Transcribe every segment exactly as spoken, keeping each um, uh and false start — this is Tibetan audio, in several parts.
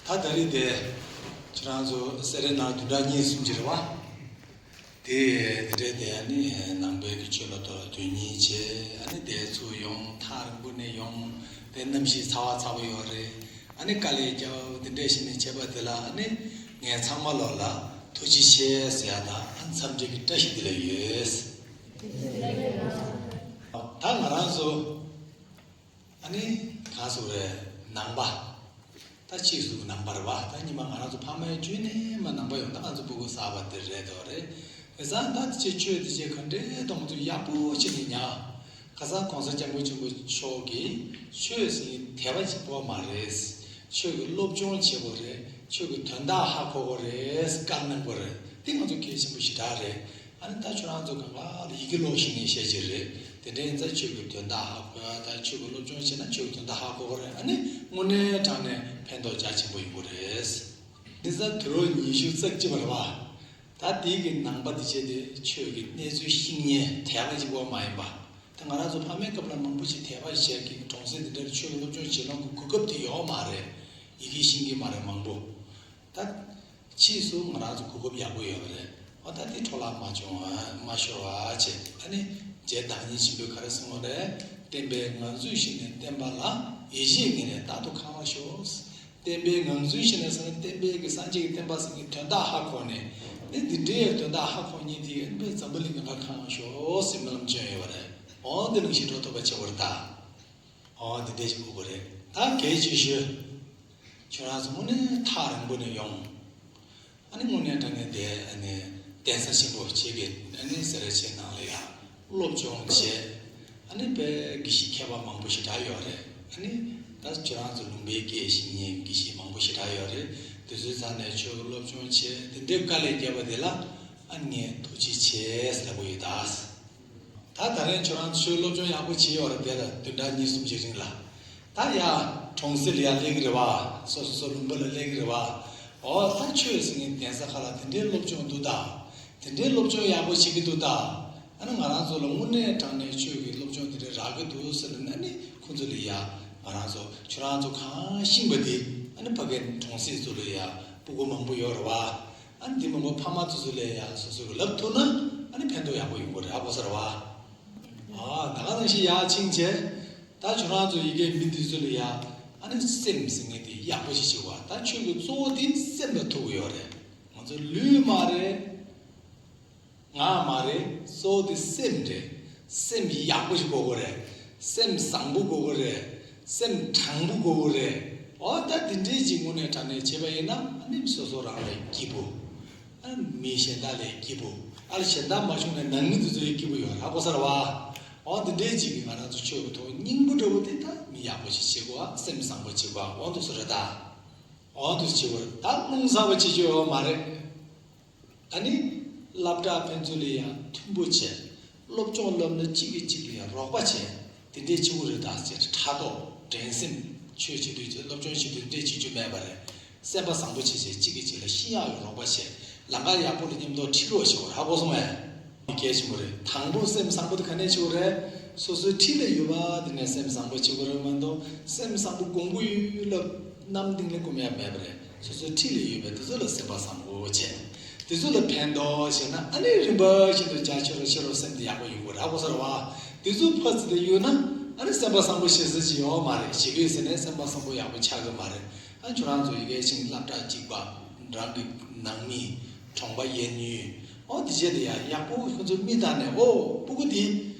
ད་ད་རེས་དེ་ཁྱེད་རང་ཚོ་སེ་རའི་ནང་བདུན་ཕྲག་གཉིས་གསུམ་ཅིག་རེད་བ། དེ་དེ་འདྲའི་དེ་ཨ་ནི་ནང་པའི་གི་ཆོས་ལ་དོ་དོན་གཉིས་བྱས། ཨ་ནི་དེ་ཚུར་ཡོང་ཐག་རིང་པོ་ནས་ཡོང་། དེ་གནམ་གཤིས་ཚ་བ་ཚ་པོ་ཡོད་རེད། ཨ་ནི་དཀའ་ལས་རྒྱབ་དེ་འདྲས་བྱས་ནས་བྱས་པ་དེ་ལ་ཨ་ནི་ངས་ཚང་མ་ལོག་ལ་ཐུགས་རྗེ་ཆེ་ཟེར་ཡ་དང་ཨ་ནི་འཚམས་འདྲི་གི་བཀྲ་ཤིས་བདེ་ལེགས་ཡོད། ད་ང་རང་ཚོ་ཨ་ནི་གང་ཟེར་རེད། ནང་པ། ད་ཕྱིས་སུ་ནང་པ་རེད་བ། ད་སྔོན་མ་ང་རང་ཚོ་ཕ་མའི་རྒྱུད་ནས་མ་ནང་པ་ཡོང་། ད་ང་ཚོ་སྤུ་གུ་གསར་པ་དེ་རེད་དོ་རེད། བྱས་ཙང་ད་དེ་ཆོས་དེ་ཆོས་ག་འདྲས་གཏོང་ཚུལ་ཡག་པོ་བྱས་ནས་ཉར། ཁ་སང་གོང་ས་སྐྱབས་མགོན་ཆེན་པོ་མཆོག་གིས་ཆོས་ཟེར་མཁན་དད་པ་གཅིག་པོ་མ་རེད། ཆོས་ཀྱི་སློབ་སྦྱོང་བྱེད་དགོས་རེད། ཆོས་ཀྱི་དོན་དག་ཧ་གོ་དགོས་རེད། བཀའ་གནང་དགོས་རེད། དེ་ང་ཚོ་གལ་ཆེན་པོ་ཞེ་དྲག་རེད། ཨ་ནི་ད་ཁྱོད་རང་ཚོ་གང་ག་ལ་ཡི་གེ་ཀློག་ཤེས་མཁན་བཤད་ཀྱི་རེད། དེ་འདྲ་ཡིན་ཙང་ཆོས་ཀྱི་དོན་དག་ཧ་གོ་ཡ། ད་ཆོས་ཀྱི་སློབ་སྦྱོང་བྱས་ན་ཆོས་ཀྱི་དོན་དག་ཧ་གོ་གི་རེད། ཨ་ནི་དངོས་གནས་དྲང་གནས་ཕན་ཐོགས་རྒྱ་ཆེན་པོ་ཡོང་གི་རེད། འདི་ཟ་དུས་རབས་ཉི་ཤུ་རྩ་གཅིག་པ་རེད་བ། ད་དེའི་གི་ནང་པ་དེ་བྱས་ཏེ་ཆོས་ཀྱི་གནས་ཚུལ་ཤེས་མཁན་དད་པ་གཅིག་པོ་མ་ཡིན་པ། ད་ང་རང་ཚོ་ཕ་མའི་སྐབས་ལ་མང་པོ་ཞིག་དད་པ་བྱས་ཀྱི་གྲོང་གསེབ་འདི་འདྲར་ཆོས་ཀྱི་སློབ་སྦྱོང་བྱེད་ལོང་གི་གོ་སྐབས་དེ་ཡོད་མ་རེད། ཡི་གེ་ཤེས་ཀྱི་མ་རེད་མང་པོ། ད་ཕྱིས་སུ་ང་རང་ཚོ་གོ་སྐབས་ཡག་པོ་ཡོད་པ་རེད། འོ་ད་དེ་འཕྲོ་བརླག་མ་བྱུང་བ་མ་ཤོར་བ་བྱས། ཨ་ནི་རྗེ་བདག་ཉིད་ཆེན་པོས་ག་རེ་གསུངས་པ་རེད། བསྟན་པའི་ངང་ཚུལ་ཤེས་ནས་བསྟན་པ་ལ། ཡིད་ཆེས་ངེས་ནས་རྟག་ཏུ་གང་བར་ཤོག། བསྟན་པའི་ངང་ཚུལ་ཤེས་ནས་ཟེར་ན་བསྟན་པའི་གི་སངས་རྒྱས་ཀྱི་བསྟན་པ་ཟེར་མཁན་དོན་དག་ཧ་གོ་ནས། ནི་འདི་འདྲའི་དོན་དག་ཧ་གོ་མཁན་དེ་ཨ་ནི་འཛམ་བུ་གླིང་གང་ག་གང་བར་ཤོག་ཟེར་སྨོན་ལམ་བྱོན་ཡོད་པ་རེད། འོ་འདི་ནང་བཞིན་འགྲོ་ཐུབ་པ་བྱེད་དགོས་རེད་ད། འོ་འདི་འདྲ་ཞིག་དགོས་པ་རེད། ད་གལ་ཆེ་ཤོས། ཁྱོད་རང་ཚོ་དངོས་གནས་ཐག་རིང་པོ་ནས་ཡོང་། ཨ་ནི་དངོས་གནས་དྲང་གནས་དེ་ཨ་ནི་གདན་ས་ཆེན་པོ་བྱེད་ཀྱི་ཨ་ནི་སེ་ར་བྱེས་ནང་ལ་ཡང་སློབ་སྦྱོང་བྱས། ཨ་ནི་དཔེ་དགེ་བཤེས་མཁས་པ་མང་པོ་ཞེ་དྲག་ཡོད་རེད། ཨ་ནི་ད་ཁྱོད་རང་ཚོ་ལུང་པའི་སྐད་ཤེས་མཁན་དགེ་བཤེས་མང་པོ་ཞེ་དྲག་ཡོད་རེད། དེ་ཚོའི་རྩ་ནས་ཆོས་ཀྱི་སློབ་སྦྱོང་བྱས་དེ་འདྲའི་དཀའ་ལས་བརྒྱབ་པ་དེ་ལ་ཨ་ནི་ངས་ཐུགས་རྗེ་ཆེ་ཟེར་ལབ་ཀྱི་ཡོད་ད། ད་ད་རེས་ཁྱོད་རང་ཚོས་སློབ་སྦྱོང་ཡག་པོ་བྱས་ཡོད་རེད། དེ་ལ་བདུན་ཕྲག་གཉིས་གསུམ་ཞིག་རིང་ལ། ད་ཡ་གྲོང་གསེབ་ལ་ཡ་སླེབས་ཀྱི་རེད་བ། སོ་སོ་སོ་ལུང་པ་ལ་སླེབས་ཀྱི་རེད་བ། འོ་ད་ཆོས་ཟེར་མཁན་གདན་ས་ཁག་ལ་དེ་འདྲའི་སློབ་སྦྱོང་འདུག་ད། དེ་འདྲའི་སློབ་སྦྱོང་ཡག་པོ་བྱེད་ཀྱི་འདུག་ད། ཨ་ནི་ང་རང་ཚོ་ལ་དངོས་གནས་དྲང་གནས་ཆོས་ཀྱི་སློབ་སྦྱོང་དེ་འདྲ་རག་གི་འདུག་ཟེར་ནས་ཨ་ནི་ཁོང་ཚོ་ལ་ཡ་ང་རང་ཚོ་ཁྱོད་རང་ཚོ་གང་ཤེས་པ་དེ་ཨ་ནི་ཕ་གའི་གྲོང་གསེབ་ཚོ་ལ་ཡ་སྤུ་གུ་མང་པོ་ཡོད་རེད་བ། ཨ་ནི་འདི་མང་པོ་ཕ་མ་ཚོ་ཚོ་ལས་ཡ་སོ་སོ་གི་ལབ་ཐུབ་ན་ཨ་ནི་ཕན་ཐོགས་ཡག་པོ་ཡོང་གི་རེད། ཧ་གོ་ས་རེད་བ། ཨ་ད་ག་ནང་བཞིན་ཡར་ཕྱིན་བྱས། ད་ཁྱོད་རང་ཚོ་ཡི་གེ་མི་འདི་ཚོ་ལ་ཡ་ཨ་ནི་སེམས་ཟེར་མཁན་དེ་ཡག་པོ་ཞིག་བྱེད་དགོས། ད་ཆོས་ཀྱི་གཙོ་བོ་དེ་སེམས་ལ་ཐུག་གི་ཡོད་རེད། ང་ཚོ་ལུས་མ་རེད། ངག་མ་རེད། གཙོ་བོ་དེ་སེམས་རེད། སེམས་ཡག་པོ་ཞིག་དགོས་ཀྱི་རེད། སེམས་བཟང་པོ་དགོས་ཀྱི་རེད། སེམས་དྲང་པོ་དགོས་ཀྱི་རེད། འོ་ད་དེ་འདྲའི་ཅིག་དངོས་གནས་དྲང་གནས་བྱས་པ་ཡིན་ན་ཨ་ནི་སོ་སོ་རང་ལ་སྐྱིད་པོ། ཨ་མི་གཞན་དག་ལ་སྐྱིད་པོ། ཨ་ལ་གཞན་དག་མ་བྱུང་ན་ནང་མི་དེ་ཚོ་ཡང་སྐྱིད་པོ་ཡོད་རེད། ཧ་གོ་ས་རེད་བ། འོ་དེ་འདྲའི་ཅིག་གིས་ང་རང་ཚོ་ཆོས་ཀྱི་ཐོག་སྙིང་པོ་འདྲ་པོ་དེ་ད་མི་ཡག་པོ་ཞིག་བྱེད་དགོས། ཨ་སེམས་བཟང་པོ་བྱེད་དགོས། ཨ་འོ་འདུག་སེ་རེད་ད། འོ་འདུག་སེ་བྱེད་དགོས་རེད། ད་རླུང་ཚ་པོ་བྱེད་རྒྱུ་ཡོད་མ་རེད། ཨ་ནི་སློབ་གྲྭ་ཕན་ཚུན་ལ་ཡང་མཐུན་པོ་བྱས། སློབ་སྦྱོང་བསླབ་ན་གཅིག་གིས་གཅིག་ལ་ཡང་རོགས་པ་བྱས། དེ་འདྲས་བྱེད་དགོས་རེད་ད་ཟེར། ཕྲག་དོག་འགྲན་སེམས། ཆོས་བྱེད་དུས་ཚོད་སློབ་སྦྱོང་བྱེད་དུས་འདྲས་བྱེད་རྒྱུ་མེད་པ་རེད། སེམས་པ་བཟང་པོ་བྱས་བྱས་གཅིག་གིས་གཅིག་ལ་ཤི་ཡག་གི་རོགས་པ་བྱས། ལམ་ཁ་ཡག་པོ་ལ་མཉམ་དུ་ཁྲིད་རོགས་བྱེད་དགོས་རེད། ཧ་གོ་སོང་ངས། གལ་ཆེན་པོ་རེད། དང་པོ་སེམས་བཟང་པོ་དེ་ག་ནས་བྱེད་དགོས་རེད། སོ་སོའི་འཁྲིས་ལ་ཡོད་པ་དེ་ནས་སེམས་བཟང་པོ་བྱེད་དགོས་རེད་མ་གཏོགས། སེམས་བཟང་པོ་གོང་བུ་ཡུལ་ལ་གནམ་ལྡིང་ལ་སྐུམ་ཡག་མེད་པ་རེད། སོ་སོའི་འཁྲིས་ལ་ཡོད་པའི་དེ་ཚོ་ལ་སེམས་པ་བཟང་པོ་བྱས། དེ་ཚོ་ལ་ཕན་ཐོགས་བྱས་ན་ཨ་ནི་རིམ་པ་བཞིན་དུ་རྒྱ་ཆེ་རུ་ཆེ་རུ་སེམས་དེ་ཡག་པོ་ཡོང་གི་རེད། ཧ་གོ་ས་རེད་བ། དེ་ཚོ་ཕར་ཚུར་དུ་གཡུག་ན་ཨ་ནི་སེམས་པ་བཟང་པོ་བྱེད་ས་ཅིག་ཡོད་མ་རེད། བྱེད་དགོས་ཟེར་ནས་སེམས་པ་བཟང་པོ་ཡག་པོ་ཆགས་ཀྱི་མ་རེད། ཨ་ཁྱོད་རང་ཚོ་ཡི་གེ་ཤེས་མཁན་སློབ་གྲྭ་གཅིག་པ། རང་གི་ནང་མི། གྲོང་པ་གཡས་གཡོན། ཨོ་དེ་བྱས་ཏེ་ཡ་ཡག་པོ་ཁོ་ཚོ་མིག་བལྟས་ནས། ཨོ་སྤུ་གུ་དེ་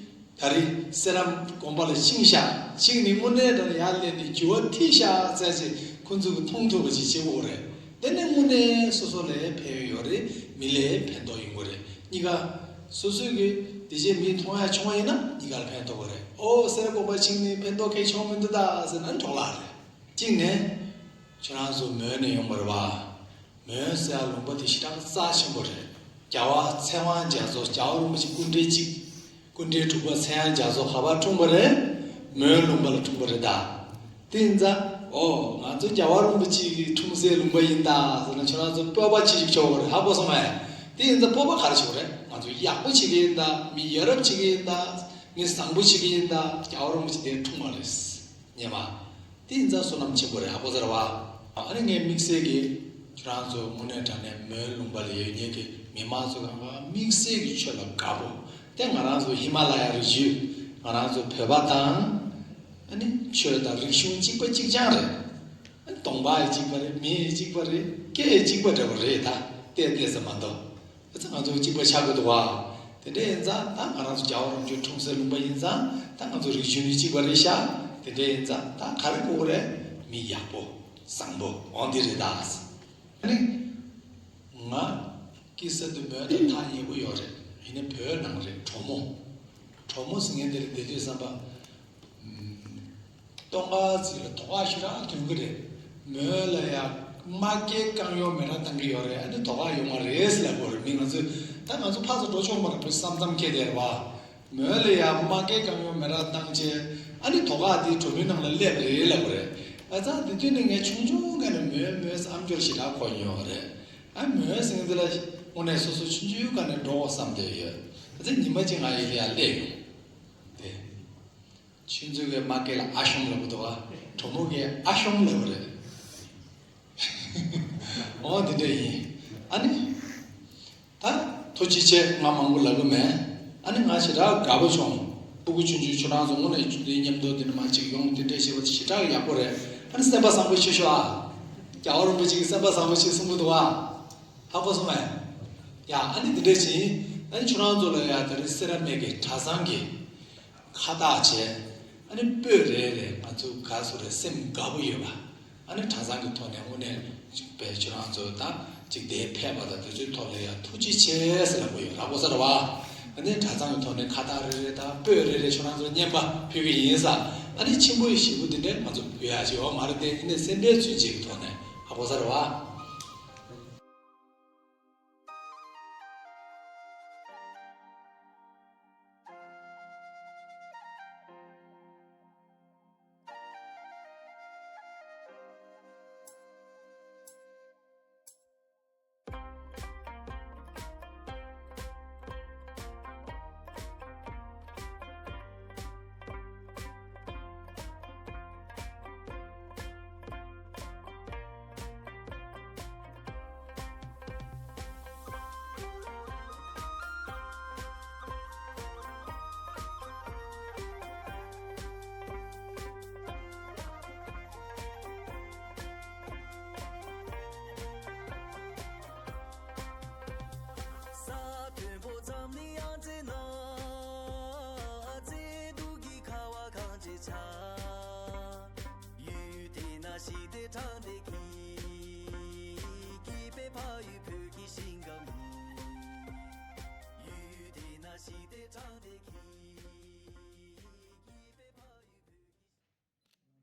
ད་རེས་སེ་ར་དགོན་པ་ལ་ཕྱིན་ཤག་ཕྱིན་ནས་དངོས་གནས་དྲང་གནས་ཡར་སླེབས་ནས་འགྱུར་བ་ཐེབས་ཤག་ཟེར་ཅིག་ཁོ་ཚོ་གིས་མཐོང་ཐུབ་པ་ཅིག་བྱེད་དགོས་རེད། དེ་ནས་དངོས་གནས་སོ་སོ་ལ་ཕན་ཡོན་ཡོད་རེད། མི་ལ་ཕན་ཐོགས་ཡོང་གི་རེད། གཉིས་ཀ་སོ་སོ་གིས་དེ་བྱས་མིས་མཐོང་ཡག་བྱུང་བ་ཡིན་ན་གཉིས་ཀ་ལ་ཕན་ཐོགས་ཀྱི་རེད། ཨོ་སེ་ར་དགོན་པ་ཕྱིན་ནས་ཕན་ཐོགས་གང་ཡང་བྱུང་མི་འདུག་ད་ཟེར་ན་འཕྲོ་བརླག་རེད། གཅིག་ནས་ཁྱོད་རང་ཚོ་མོན་ནས་ཡོང་བ་རེད་བ། མོན་ཟེར་ཡག་ལུང་པ་དེ་ཞེ་དྲག་རྩ་ཆེན་པོ་རེད། རྒྱལ་བ་ཚེ་དབང་རྒྱ་མཚོ། རྒྱལ་བ་རིན་པོ་ཆེ་སྐུ་ཕྲེང་གཅིག་སྐུ་ཕྲེང་དྲུག་པ་ཚེ་དབང་རྒྱ་མཚོ་ག་པར་འཁྲུངས་པ་རེད། མོན་ལུང་པ་ལ་འཁྲུངས་པ་རེད་ད། དེ་ཡིན་ཙང་ཨོ་ང་ཚོ་རྒྱལ་བ་རིན་པོ་ཆེ་གི་འཁྲུངས་སའི་ལུང་པ་ཡིན་ད་ཟེར་ན་ཁྱོད་རང་ཚོ་སྤོབས་པ་ཅིག་ཞིག་ཆགས་ཀྱི་རེད། ཧ་གོ་སོང་ངས། དེ་ཡིན་ཙང་སྤོབས་པ་ག་རེ་ཆགས་ཀྱི་རེད། ང་ཚོ་ཡག་པོ་བྱེད་ཀྱི་ཡིན་ད། མི་ཡ་རབས་བྱེད་ཀྱི་ཡིན་ད། མི་བཟང་པོ་བྱེད་ཀྱི་ཡིན་ད། རྒྱལ་བ་རིན་པོ་ཆེ་དེ་འཁྲུངས་པ་རེད། ཉེ་མ། དེ་ཡིན་ཙང་བསོད་ནམས་ཆེན་པོ་རེད། ཧ་གོ་ས་རེད་བ། ཨ་ནི་ངས་དམིགས་བསལ་གྱིས་ཁྱོད་རང་ཚོ་དངོས་གནས་དྲང་གནས་མོན་ལུང་པ་ལ་ཡོད་མཁན་གྱི་མི་མང་ཚོ་གང་ག་དམིགས་བསལ་གྱི་ཆོས་ལ་དགའ་པོ་དེ། ང་རང་ཚོ་ཧི་མ་ལ་ཡ་རི་རྒྱུད། ང་རང་ཚོ་བོད་པ་དང་ཨ་ནི་ཆོས་དང་རིག་གཞུང་གཅིག་པ་གཅིག་རྐྱང་རེད། ཨ་ནི་གདོང་པ་ཡི་གཅིག་པ་རེད། མི་ཡི་གཅིག་པ་རེད། སྐད་ཡི་གཅིག་པ་འདྲ་པོ་རེད། ད་བལྟས་བལྟས་ཙམ་མ་གཏོགས། ཨ་ཙི་ང་ཚོ་གཅིག་པ་ཆགས་ཀྱི་འདུག་བ། དེ་འདྲ་ཡིན་ཙང་ད་ང་རང་ཚོ་རྒྱལ་བ་རིན་པོ་ཆེ་འཁྲུངས་སའི་ལུང་པ་ཡིན་ཙང་ད་ང་ཚོ་རིག་གཞུང་ནི་གཅིག་པ་རེད་ཤག་དེ་འདྲ་ཡིན་ཙང་ད་ག་རེ་དགོས་རེད། མི་ཡག་པོ་བཟང་པོ་འོང་དེ་རེད་ད། ཨ་ནི་ང་སྐྱེས་ས་དེ་མོན་དང་ཐག་ཉེ་པོ་ཡོད་རེད། ཡིན་ནའི་བོད་ནང་རེད། གྲོ་མོ། གྲོ་མོ་ཟེར་མཁན་དེ་ལ་བསྡད་དུས་བསམ་པ། ཨུམ། སྟོན་ཁ་ཟེར་ལ་དོ་ཁ་ཞེ་དྲག་ཐོན་གྱི་རེད། མོན་ལ་ཡ་དམག་སྐད་རྐང་གཡོག་མེ་རག་བཏང་གི་ཡོད་རེད། ཨ་ནི་དོ་ཁ་ཡོང་བ་རེད་ཟེར་ལབ་དགོས་རེད། མི་ང་ཚོས་ད་ང་ཚོ་ཕར་ཚུར་འགྲོ་ཆོག་མ་རེད། བོད་ས་མཚམས་ཁེལ་བསྡད་རེད་བ། མོན་ལ་ཡ་དམག་སྐད་རྐང་གཡོག་མེ་རག་བཏང་བྱས་ཨ་ནི་དོ་ཁ་དེ་གྲོ་མོའི་ནང་ལ་སླེབས་རེད་ལབ་དགོས་རེད། ཨ་ཙང་དེ་དུས་ནས་ངས་ཆུང་ཆུང་སྒང་ནས་མོན་མོན་ཟེར་ཨམ་ཅོག་ཞེ་དྲག་གོ་མྱོང་བ་རེད། ཨ་མོན་ཟེར་མཁན་དེ་ལ་དངོས་གནས་སོ་སོ་ཆུང་ཆུང་སྒང་ནས་འགྲོ་དགོས་བསམ་བསྡད་ཡོད། ཨ་ཙི་ཉི་མ་གཅིག་ང་ཡི་ལ་ཡ་སླེབས་ཡོང་དེ། ཁྱེད་ཚོ་གི་དམག་སྐད་ལ་ཨ་ཤོམ་ལབ་ཀྱི་འདུག་ག་གྲོ་མོ་གི་ཨ་ཤོམ་ལབ་ཀྱི་རེད། འོ་དེ་འདྲ་ཡིན། ཨ་ནི། ད་ཐུགས་རྗེ་ཆེ། ང་མང་པོ་ལབ་ཀྱི་མེད། ཨ་ནི་ང་ཞེ་དྲག་དགའ་པོ་བྱུང་། སྤུ་གུ་ཆུང་ཆུང་ཁྱོད་རང་ཚོ་དངོས་གནས་འདི་མཉམ་དུ་འདི་ནས་མར་ཅིག་ཡོང་དེ་འདྲ་བྱེད་པ་དེ་ཞེ་དྲག་ཡག་པོ་རེད། ཨ་ནི་སེམས་པ་བཟང་པོ་བྱེད་ཤོག་ཨ། རྒྱལ་བ་རིན་པོ་ཆེ་གིས་སེམས་པ་བཟང་པོ་བྱེད་གསུང་གི་འདུག་ཨ། ཧ་གོ་སོང་ངས། ཡ་ཨ་ནི་འདི་འདྲ་བྱེད། ཨ་ནི་ཁྱོད་རང་ཚོ་ལ་ཡ་ད་རེས་སེ་ར་སྨད་ཀྱི་གྲྭ་ཚང་གི་ཁ་བཏགས་བྱས། ཨ་ནི་སྤོས་རེ་རེ་ང་ཚོ་ག་སུ་རེ་སེམས་དགའ་པོ་ཡོད་པ། ཨ་ནི་གྲྭ་ཚང་གི་ཐོག་ནས་དངོས་གནས་ཅིག་པའི་ཁྱོད་རང་ཚོ་དང་ཅིག་དེ་ཕེབས་པ་དང་དེ་ཚོའི་ཐོག་ལ་ཡ་ཐུགས་རྗེ་ཆེ་ཟེར་ལབ་དགོས་ཡོད་ར་གོ་ས་རེད་བ། ཨ་ནི་གྲྭ་ཚང་གི་ཐོག་ནས་ཁ་བཏགས་རེ་རེ་དང་སྤོས་རེ་རེ་ཁྱོད་རང་ཚོ་རྔན་པ་ཕུལ་གི་ཡིན་ས། ཨ་ནི་ཆེན་པོ་ཞེ་པོ་འདི་འདྲས་ང་ཚོ་ཕུལ་ཡ་ཅིག་ཡོད་མ་རེད་དེ། ཡིན་ནའི་སེམས་པའི་ཚུལ་གཅིག་གི་ཐོག་ནས་ཧ་གོ་ས་རེད་བ། ས་མཐོན་པོ་མཚམས་ནི་ཡང་རྩེ་ན། རྩེ་གདུགས་ཀྱི་ཁ་བ་གངས་ཅན་ཆགས། ཡུལ་དེ་ན་ཞི་བདེ་དྲང་བདེན།